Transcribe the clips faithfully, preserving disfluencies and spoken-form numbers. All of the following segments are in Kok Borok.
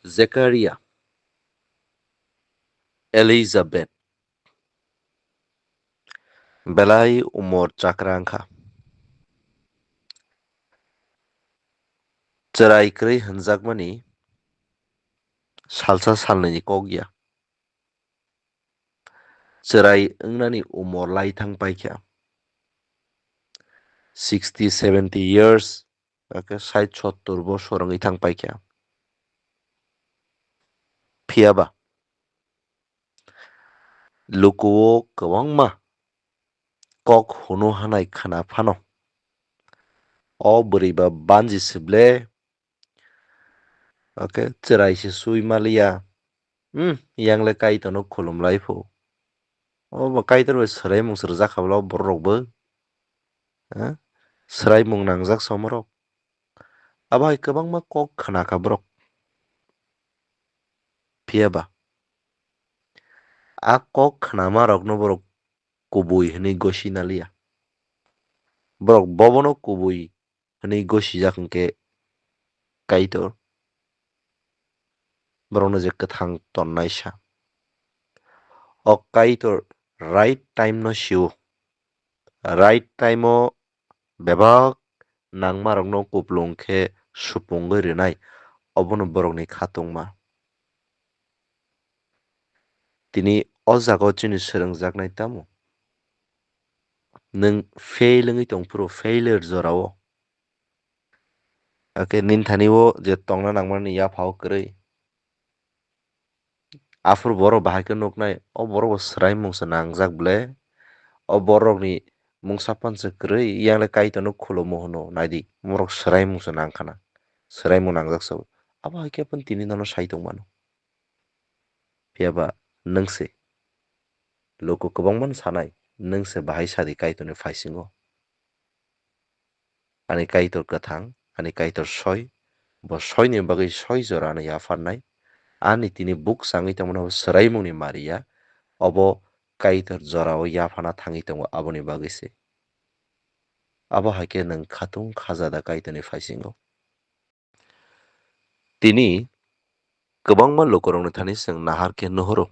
Zekaria, Elizabeth, belai umor chakra wngkha. Chwrai kwrwi hwnjakmani salsa salnwini kok ya. Chwrai wngnani umor lai thang paikha. Sixty, seventy years, ake sait sottor bosor wngwi thang paikha. Phiyaba lukuo kwbangma kok hunu hanai khna phano, o bwrwi ba banji sible, ake chwrai se sui maliya. Hmm, yang le Kaitorno khulum lai phu. O bo Kaitor bai swraimung se rwjak kha bwla o borok rok bo. Ha? Swraimung nangjak somorok. Abo hai kwbangma kok khna kha borok. Phiyaba a kok khnama rokno borok kubui hwnwi gosi naliya. Borok bobono kubui hwnwi gosijak hwnkhe Kaitor borokno je kwthang tonnai sa. O Kaitor right time no sio. Right time o bebak nangmarokno kuplung khe supungwi rwnai, obono borokni khatungma. Tini o jaga o chini swrwngjaknai tamo? Nwng fail wngwi tong phuru failure jorao. Hakhe ninthani o je tongna nangmani yaphao kwrwi. Aphuru borok bahai khe nuknai, o borok bo swraimung se nangjak ble. O borokni mungsa pansa kwrwi, yang le Kaitorno khulumo hwno, naidi, borok swraimung se nangkhana. Swraimung nangjak sabo. Abo hai khe phano tini nono sai tongmano. Phiyaba nwng se, luku kwbangma no sanai, nwng se bahai sadi Kaitorni phaisingo. Ani Kaitor kwthang, ani Kaitor soi, bo soini bagwi soi jora ano yapharnai. Ani tini buk changwi tongmani abo swraimungni mariya, obo Kaitor jorao yaphana thangwi tongo aboni bagwi se. Abo hai khe nwng khatung khaja da Kaitorni phaisingo. Tini kwbangma lukurokni thani chwng nahar khe nuhuru.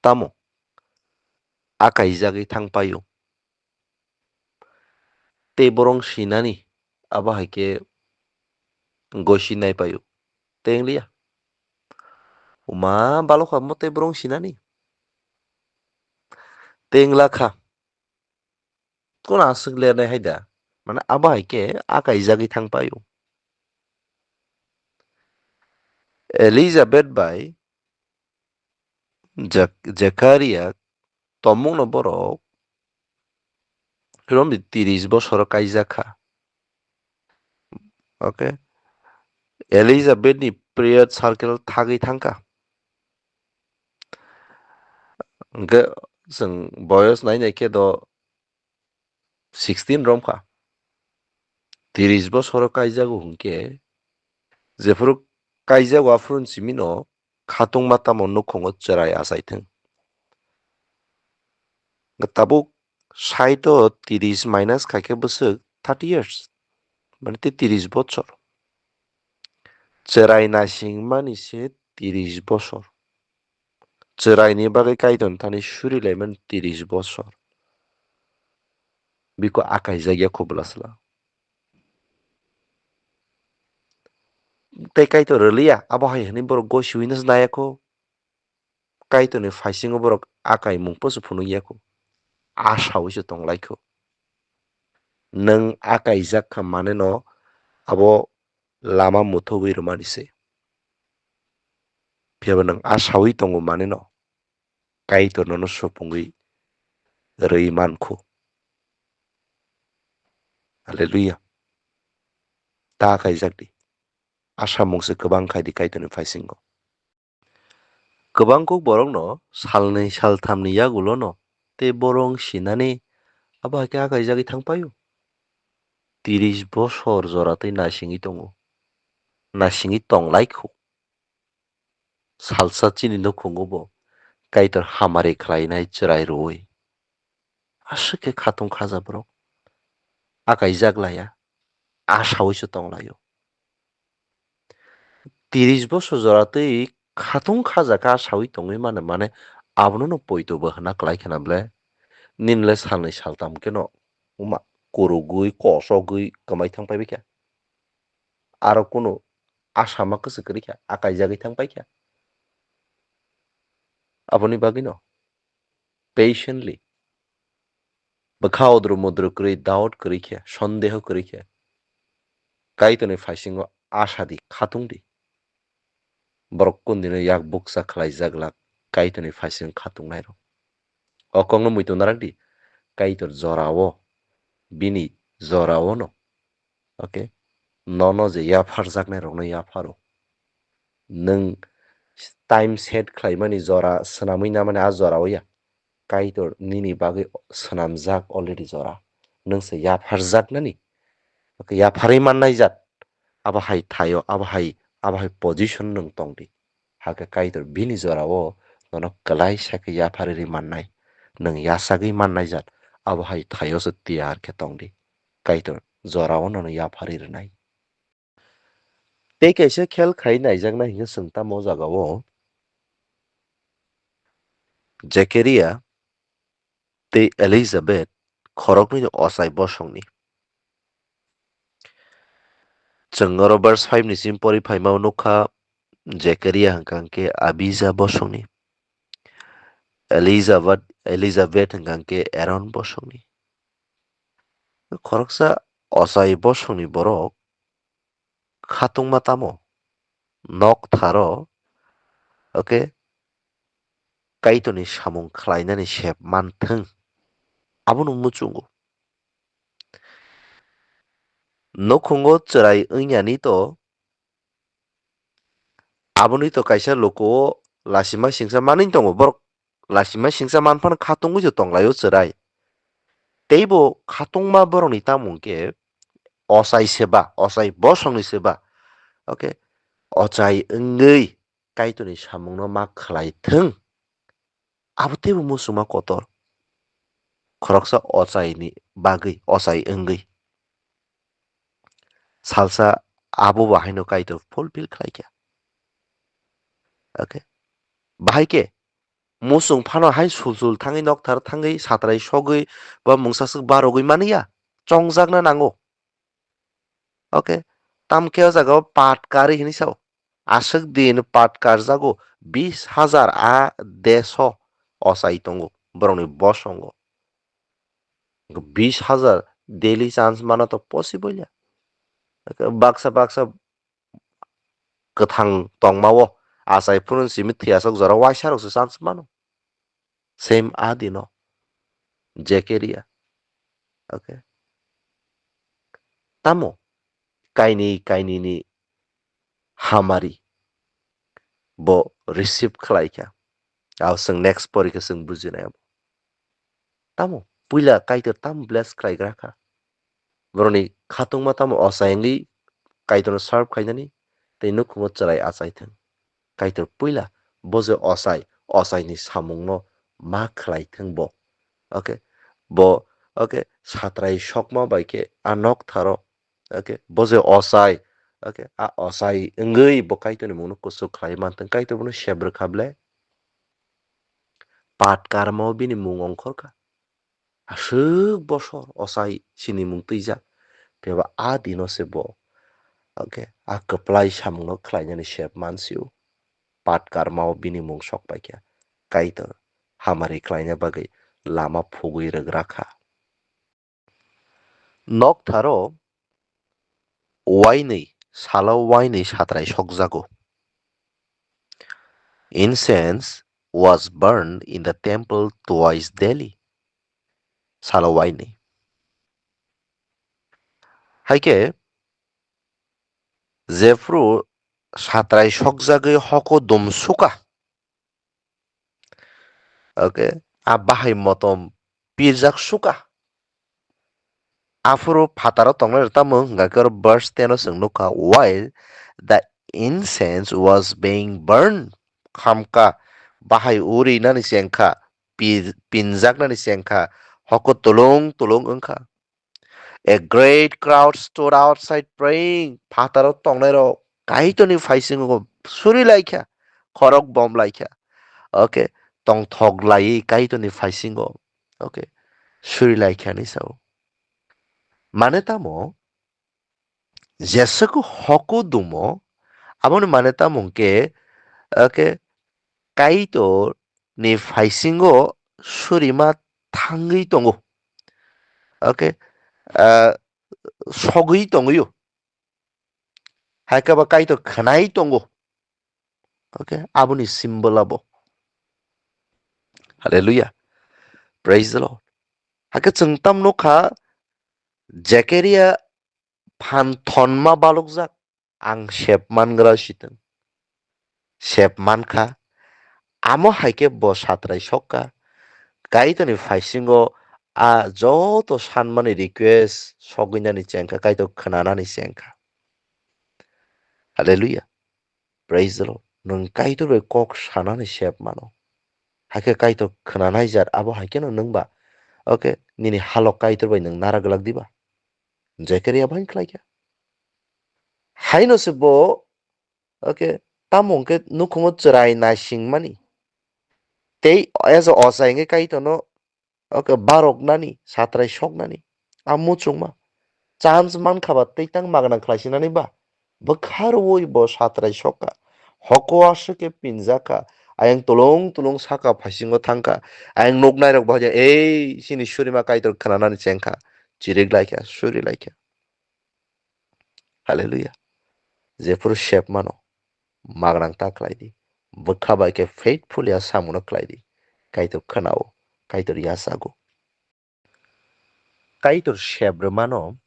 Tamo? Akaijagwi thang paio. Tei borok sinani, abo hai khe gosi nai paio. Tei wng liya. Uma balokha mo tei borok sinani. Tei wng lakha. Kono aswk lernai hai da? Mane abo hai khe akaijagwi thang paio. Elizabeth bai Zak-, Zekaria tomungno borok romni tiris bosoro kaijak kha. Okay. Elizabeth ni period circle thagwi thangkha. Hwnkhe chwng boyos nai nai khe do sixteen romkha. Tiris bosoro kaijago hwnkhe, jephuru kaijago aphuru simino khatungma tamo nukhungo chwrai achaithwng. Tabuk sait o tiris minus khaikhe bwswk thirty years, mane tei tiris bochor. Chwrai nasingmani se tiris bochor. Chwraini bagwi Kaitorni thani surilaimani tiris bochor. Biko akaijak ya kho bwlasla. Tei Kaitor rwliya, abo hai hwnwi borok gosiwi no naya kho. Kaitorni phaisingo borok akaimung poso phunuk ya kho. Asawi se tong lai kho. Nwng akaijak kha mane no abo lama muthubwi rwmani se. Phiyaba nwng asawi tongo mane no Kaitor nono supungwi rwi man kho. Hallelujah. Ta akaijak di. Asamung se kwbang khai di Kaitorni phaisingo. Kwbang kuk borokno salnwi salthamni yagulono tei borok sinani abo hai khe akaijagwi thang paio. Tiris bosor jora tei naisingwi tongo. Naisingwi tong lai kho. Salsa chini nukhungo bo Kaitor hamari khlainai chwrai rwui. Aswk khe khatung khaja borok. Akaijak laya. Asaui se tong laio. tiris bosor jora twi khatung khaja kha sawi tongwi mano, mane abono no poito bo hwna kwlai khena ble? Nini le salnwi saltam khe no wngma kurugwi kosogwi kwmai thang pai kha. Aro kunu asama kwchwk kwrwi kha, akaijagwi thang pai kha. Aboni bagwi no patiently bwkha odro modro kwrwi, doubt kwrwi khe, sondeho kwrwi khe, Kaitorni phaisingo asa di, khatung di. Borok kundino yak bukcha khlaijak lak Kaitorni phaising khatungnai rok. O kokno muitu narak di, Kaitor jorao, bini jorao no, okay, nono je yapharjaknai rokno yapharo. Nwng time set khlaimani jora swnamwi namani a jorao ya. Kaitor nini bagwi swnamjak already jora. Nwng se yapharjaknani. Okay, yapharwi mannai jat. Abo hai thaio, abo hai, abo hai position nwng tong di. Hakhe Kaitor bini jorao nono kwlai sa khe yapharwi rwi mannai. Nwng yachagwi mannai jat. Abo hai thaio se tiyar khe tong di. Kaitor jorao nono yapharwi rwnai. Tei kaisa khel khai naijaknai hinkhe chwng tamo jagao Jekaria tei Elizabeth khoroknwi ochai bosongni. Chwng oro verse five ni simi pori phaima nukha, Jekaria hwnkha hwnkhe Abija bosongni, Elizabeth, Elizabeth hwnkha hwnkhe Aaron bosongni. Khoroksa ochai bosongni borok khatungma tamo? Noktharo, okay, Kaitorni samung khlainani sep manthwng, abono muchungo. Nukhungo chwrai wngyani to, aboni to kaisa luku o lasima singsa manwi tongo, borok lasima singsa manphano khatungwi se tonglaio chwrai. Teibo khatungma borokni tamo hwnkhe ochai seba, ochai bosongni seba, okay, ochai wngwi Kaitorni samungno ma khlai thwng. Abo teibo muchungma kotor. Khoroksa ochaini bagwi, ochai wngwi. Salsa abo bo haino Kaitor fulfill khlai kha. Okay. Bahai khe muchung phano hai sul sul thangwi, nokthar thangwi, satrai sogwi, ba mungsaswk barogwi mani ya. Chongjakna nango. Okay. Tamkhe o jaga o pat kari hinwi sao. Aswk din pat karjago bis hajar a deso ochai tongo borokni bosongo. Bis hajar daily chance mana to possible ya. Baksa baksa kwthang tongma o achai phuru simi thwi aswk jora waisa rok se chance mano. Same a dino Jekaria. Okay. Tamo kaini kaini ni hamari bo receive khlai kha. Abo chwng next porikha chwng bujinai abo. Tamo puila Kaitor tamo bless khlai gra kha. Borokni khatungma tamo ochai wngwi Kaitorno serve khainani tei nukhungo chwrai achai thwng. Kaitor puila bo je ochai, ochaini samungno ma khlai thwng bo. Okay, bo, okay, satrai sokma bai khe a noktharo, okay, bo je ochai, okay, a ochai wngwi bo Kaitorni mungno kuchuk khlai manthwng, Kaitor bono sep rwkha ble. Pat karma o bini mung ongkhorkha. Aswk bosor ochai sinimung twijak. Phiya ba a dino se bo, okay, a kwplai samungno khlainani sep mansio. Pat karma o bini mung sok paikha. Kaitor hamari khlaina bagwi lama phugwi rwgra kha. Noktharo wainwi, salo wainwi satrai sokjago. Incense was burned in the temple twice daily. Salo wainwi. Haikhe jephru satrai sokjagwi hoko dum suka. Okay, a bahai motom pirjak suka. Aphuru phataro tongnai rw tamo hwnkha khe oro verse ten o chwng nukha, while the incense was being burned, khamka, bahai uri nani chengkha, pi-, pinjak nani chengkha, hoko tulung tulung wngkha. A great crowd stood outside praying. Phataro tongnai rok Kaitorni phaisingo suri laikha, khorok bom laikha. Okay, tongthok laiwi Kaitorni phaisingo, okay, suri laikha hinwi sao. Mane tamo, jeswk hoku dumo, aboni mane tamo hwnkhe, okay, Kaitorni phaisingo surima thangwi tongo. Okay, ah, sogwi tongwi o. Haikhe ba Kaitor khwnai tongo. Okay, aboni symbol abo. Hallelujah. Praise the Lord. Haikhe chwng tam nukha, Zekaria phan thonma balukjak, ang sep mangra sitwng. Sep mankha. Amo haikhe bo satrai sokha. Kaitorni phaisingo a joto sanmani request sogwinani chengkha, Kaitor khwnanani chengkha. Hallelujah. Praise the Lord. Nwng Kaitor bai kok sanani sep mano. Haikhe Kaitor khwnanai jat abo haikheno nwng ba, okay, nini halok Kaitor bai nwng nara glak diba? Zekaria bai khlaikha. Haino se bo, okay, tamo hwnkhe nukhungo chwrai naisingmani. Tei as a ochai hwnkhe Kaitorno, okay, barok nani, satrai sok nani. A muchungma. Chance mankha ba tei tang magna khlaisinani ba. Bwkha rwui bo satrai sokha. Hoko aswk khe pinjakha. Ayang tulung tulung saka phaisingo thangkha. Ayang nuknairok bo hoja, "Ei, chini surima Kaitor khwnanani chengkha." Chirik laikha, suri laikha. Hallelujah. Jephuru sep mano, magrang ta khlai di. Bwkha bai khe faithfully a samungno khlai di. Kaitor khwnao, Kaitor yachago. Kaitor sep rwmano,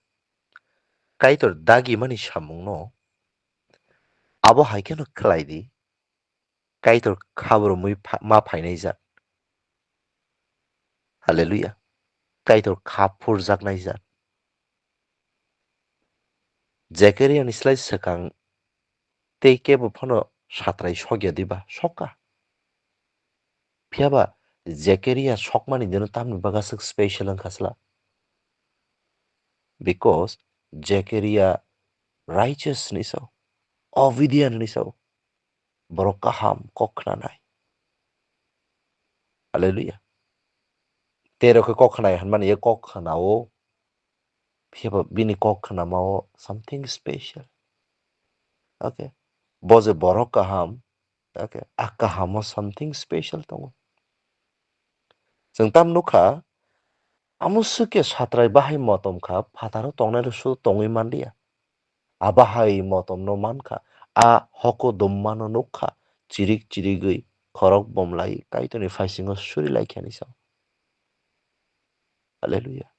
Kaitor dagimani samungno, abo hai kheno khlai di. Kaitor khabrumwi pha-, ma phainai jat. Hallelujah. Kaitor kha phurjaknai jat. Zekaria ni slai swkang tei kebo phano satrai sokya diba? Sokha. Phiyaba Zekaria sokmani dino tamni bagwi aswk special wngkha sla? Because Zekaria righteous hinwi sao, obedient hinwi sao. Borok kaham kok khnanai. Hallelujah. Tei rok khe kok khnai hwnmani ye kok khnao. Phiya ba bini kok khnamao something special. Okay. Bo je borok kaham, okay, a kahamo something special tongo. Chwng tam nukha, amo swkhe satrai bahai motom kha, phataro tongnai rok su tongwi manliya. A bahai motomno mankha, a hoko dummano nukha, chirik chirigwi khorok bomlai Kaitorni phaisingo suri laikha hinwi sao. Hallelujah.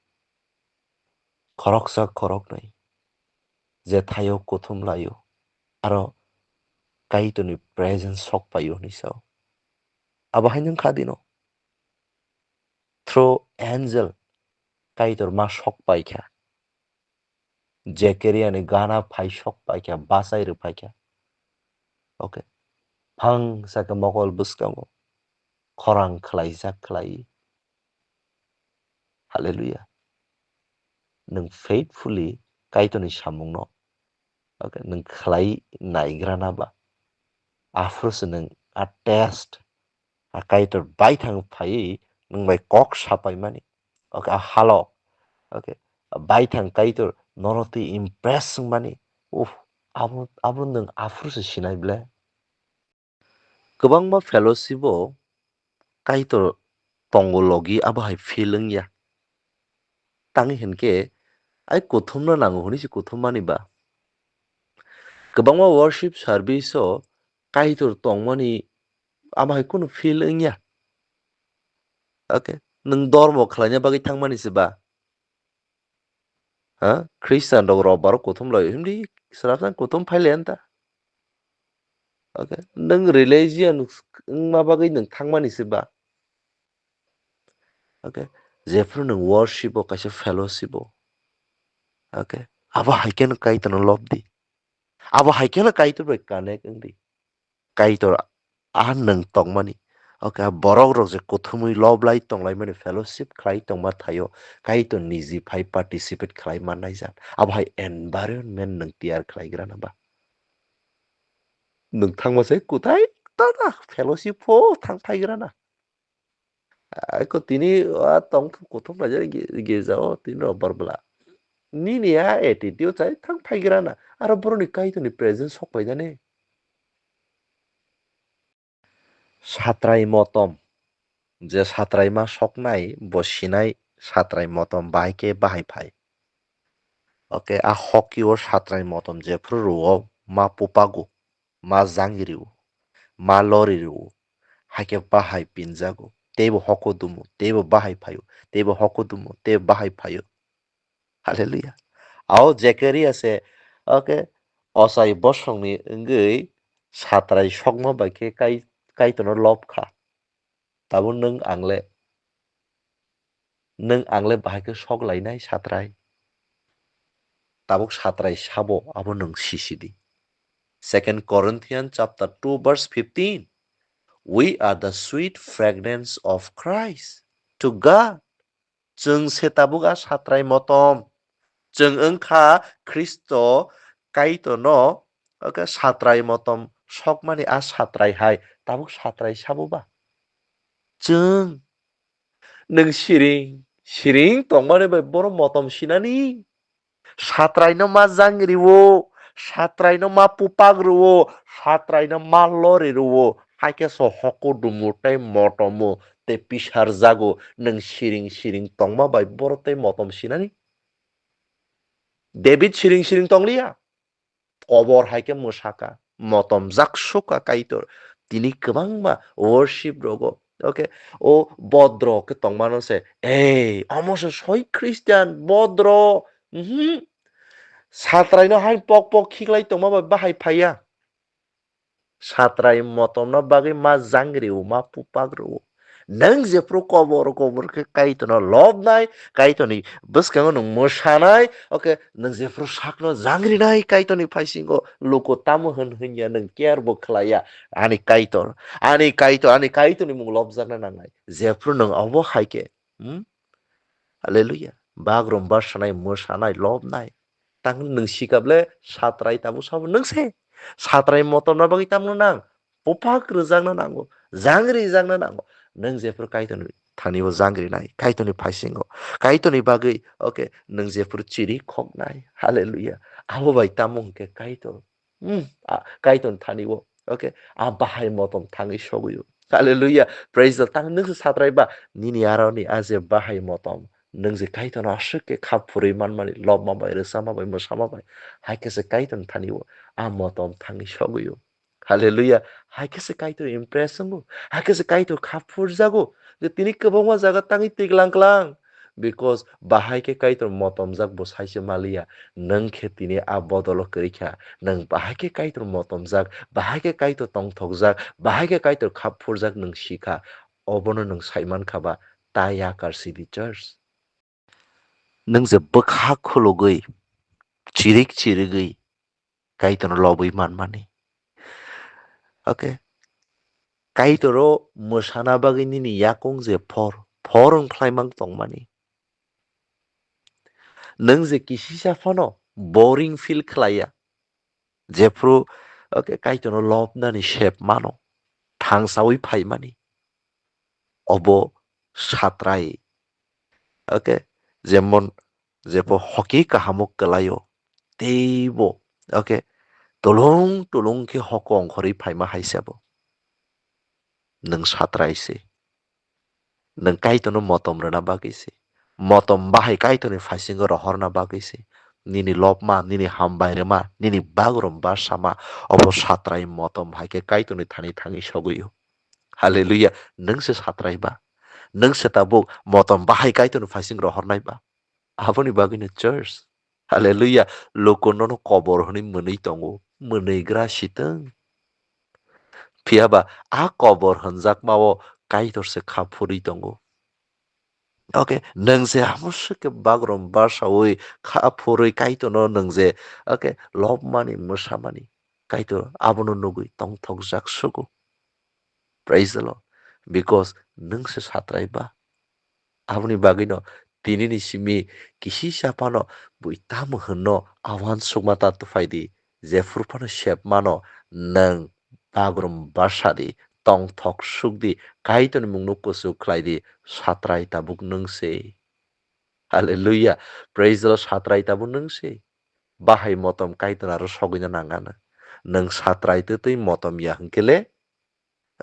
Khoroksa khoroknwi je thaio kuthum laio, aro Kaitorni presence sok paio hinwi sao. Abo hai wngkha dino. Through angel Kaitor ma sok paikha. Zekaria ni gana phai sok paikha, bachai rw paikha. Okay. Phang sakhe mokol bwskango khorang khlaijak khlai. Hallelujah. Nwng faithfully Kaitorni samungno, okay, nwng khlai naigrana ba, aphuru se nwng a test, a Kaitor baithang phaiwi nwng bai kok sapaimani, okay, a halo, okay, baithang Kaitor nono twi impress wngmani, uff, abo, abo nwng aphuru se sinai ble. Kwbangma fellowship o Kaitor tongo logi abo hai feel wngya. Tangwi hinkhe ai kuthumno nango hwnwi se kuthum mani ba. Kwbangma worship service o Kaitor tongmani abo hai kunu feel wngya. Okay, nwng dormo khlaina bagwi thangmani se ba. Ha? Christian rok robbaro kuthum lai, himdi srapsa kuthum phailai anta. Okay. Nwng religion wngma bagwi nwng thangmani se ba. Okay. Jephru nwng worship o kaisa fellowship o. Okay. Abo hai khe no Kaitorno lob di. Abo hai khe no Kaitor bai connect wng di. Kaitor a nwng tongmani. Okay, a borok rok je kuthumwi lob lai tonglaimani fellowship khlai tongma thaio, Kaitor niji phai participate khlai mannai jat. Abo hai environment nwng tiyar khlai gra na ba? Nwng thangma se kwthai tana fellowship pho thang phaigrana. Ako tini a tong kuthum na jani gi-, girja o tini robar bwla. Nini a attitude sai thang phaigrana. Aro boroni Kaitorni presence sok paijani. Satrai motom. Je satrai ma soknai, bo sinai satrai motom bai khe bahai phai. Okay, a hoki o satrai motom jephru rwo ma pupago, ma jangiri o, ma lori rwo, haikhe bahai pinjago. Teibo hoko dumo, teibo bahai phaio, teibo hoko dumo, teibo bahai phaio. Hallelujah. Ao Zekaria se, okay, ochai bosongni wngwi satrai sokma bai khe kai-, Kaitorno lob kha. Tabuk nwng ang le, nwng ang le bahai khe sok lainai satrai? Tabuk satrai sabo abo nwng sisidi. Second Corinthians chapter two verse fifteen. We are the sweet fragrance of Christ to God. Chwng se tabuk a satrai motom. Chwng wngkha Khristo Kaitorno, okay, satrai motom sokmani a satrai hai. Tabuk satrai sabo ba? Chwng. Nwng siring, siring tongmani bai borok motom sinani. Satraino ma jangriwo, satraino ma pupak rwo, satraino ma lori rwo, haikhe so hoko dumu tei motomo tei pisar jago, nwng siring siring tongma bai borok tei motom sinani? David siring siring tongliya, kobor haikhe mwsaka, motom jak sukha Kaitor. Tini kwbangma worship rogo, okay, o bodro khe tongmano se, ei, omo se soi Christian, bodro, mhm. Satraino hai pok pok khiklai tongma bai bahai phaiya. Satrai motomno bagwi ma jangriwo, ma pupak rwo. Nwng jephru kobor kobor khe Kaitorno lobnai, Kaitorni bwskango nwng mwsanai, okay, nwng jephru sakno jangrinai Kaitorni phaisingo, luku tamo hwn hwnya nwng care bo khlaiya, ani Kaitor, ani Kaitor, ani Kaitorni mung lobjakna nangnai. Jephru nwng obo hai khe, hmm? Hallelujah. Bagrum barsanai, mwsanai, lobnai. Tang nwng sikable satrai tabuk sabo nwng se. Satrai motomna bagwi tamno nang? Pupak rwjakna nango, jangri jakna nango. Nwng jephru Kaitorni thani bo jangri nai, Kaitorni phaisingo, Kaitorni bagwi, okay, nwng jephru chiri khoknai. Hallelujah. Abo bai tamo hwnkhe Kaitor, hmm, a, Kaitorni thani bo, okay, a bahai motom thangwi sogwi o. Hallelujah. Praise the Lord. Tang nwng se satrai ba, nini aroni a je bahai motom, nwng je Kaitorno aswk khe kha phurwi manmani, lobma bai, rwchapma bai, mwsama bai, hai khe se Kaitorni thani o a motom thangwi sogwi o. Hallelujah. Hai khe se Kaitor impress wngo. Hai khe se Kaitor kha phurjago. Je tini kwbangma jaga tangwi tiklang klang. Because bahai khe Kaitor motomjak bo saise maliya. Nwng khe tini a bodolo kwrwi kha. Nwng bahai khe Kaitor motomjak, bahai khe Kaitor tongthokjak, bahai khe Kaitor kha phurjak nwng si kha. Obono nwng sai man kha ba, ta yakar sidi church. Nwng je bwkha khulugwi, chirik chirigwi, Kaitorno lobwi manmani. Okay. Kaitoro mwsana bagwi nini yakung je phor, phor wng khlaimang tongmani. Nwng je kisisa phano boring feel khlaiya. Jephru, okay, Kaitorno lobnani sep mano, thangsawi phaimani. Obo satrai. Okay, jemon, jepho hoki kahamo kwlaio, teibo, okay, tulung tulung khe hoko ongkhorwi phaima hai se bo. Nwng satrai se. Nwng Kaitorno motom rwna bagwi se. Motom bahai Kaitorni phaisingo rohorna bagwi se. Nini lobma, nini hambai rwma, nini bagrum barsama, obo satrai motom hai khe Kaitorni thani thangwi sogwi o. Hallelujah. Nwng se satrai ba? Nwng se tabuk motom bahai Kaitorni phaising rohornai ba? Aboni bagwino church. Hallelujah. Luku nono kobor hwnwi mwnwi tongo. Mwnwi gra sitwng. Phiya ba a kobor hwnjakmao Kaitor se kha phurwi tongo. Okay, nwng je amo swk khe bagrum barsawi kha phurwi Kaitorno nwng je, okay, lobmani, mwsamani, Kaitor abono nugwi tongthokjak sugo. Praise the Lord. Because nwng se satrai ba. Aboni bagwino tinini simi kisisa phano bui tamo hwnno a uansukma ta tuphaidi, jephru phano sep mano nwng bagrum basa di, tongthok suk di, Kaitorni mungno kuchuk khlai di, satrai tabuk nwng se. Hallelujah. Praise the Lord, satrai tabuk nwng se. Bahai motom Kaitor aro sogwino nangano. Nwng satrai twi twi motom ya hwnkhe le,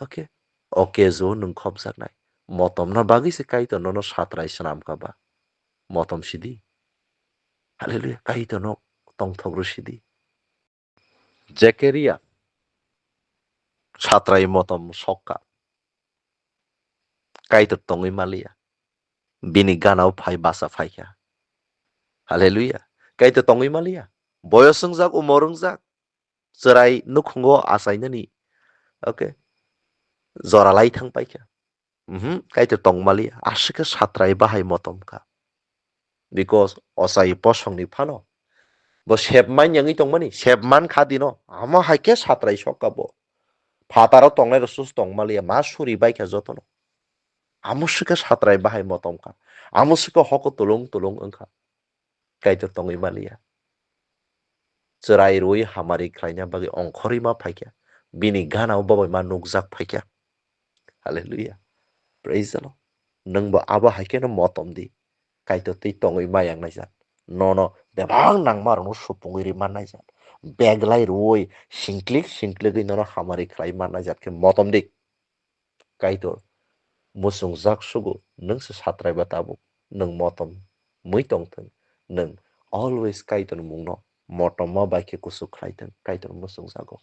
okay, okay, jo nwng khopjaknai. Motomna bagwi se Kaitor nono satrai swnamkha ba. Motom sidi. Hallelujah. Kaitor no tongthok rw sidi. Jekeria satrai motom sokka. Kaitor tongwi maliya. Bini ganao phai basa phaikha. Hallelujah. Kaitor tongwi maliya. Boyos wngjak, umor wngjak. Chwrai nukhungo achainani. Okay. Jora lai thang paikha. Mhm, Kaitor tong maliya. Aswk khe satrai bahai motom kha. Because ochai posongni phano bo sep man yangwi tongmani, sep man kha dino. Amo hai khe satrai sokka bo. Phataro tongnai rok sus tong maliya, ma suri bai kha jotono. Amo swkhe satrai bahai motom kha. Amo swkhe hoko tulung tulung wngkha. Kaitor tongwi maliya. Chwrai rwi hamari khlaina bagwi ongkhorwi ma phaikha. Bini ganao bobai ma nukjak phaikha. Hallelujah. Praise the Lord. Nwngbo abo hai kheno motom di. Kaitor twi tongwi ma yang naijak. Nono bebak nangma rokno supungwi rwi man naijak. Beglai rwi singklik singkligwi nono hamari khlai man naijak khe motom di. Kaitor muchungjak sugo, nwng se satrai ba tabuk, nwng motom mui tongthwng, nwng always Kaitorni mungno motom ma bai khe kuchuk khlaithwng, Kaitor muchungjago.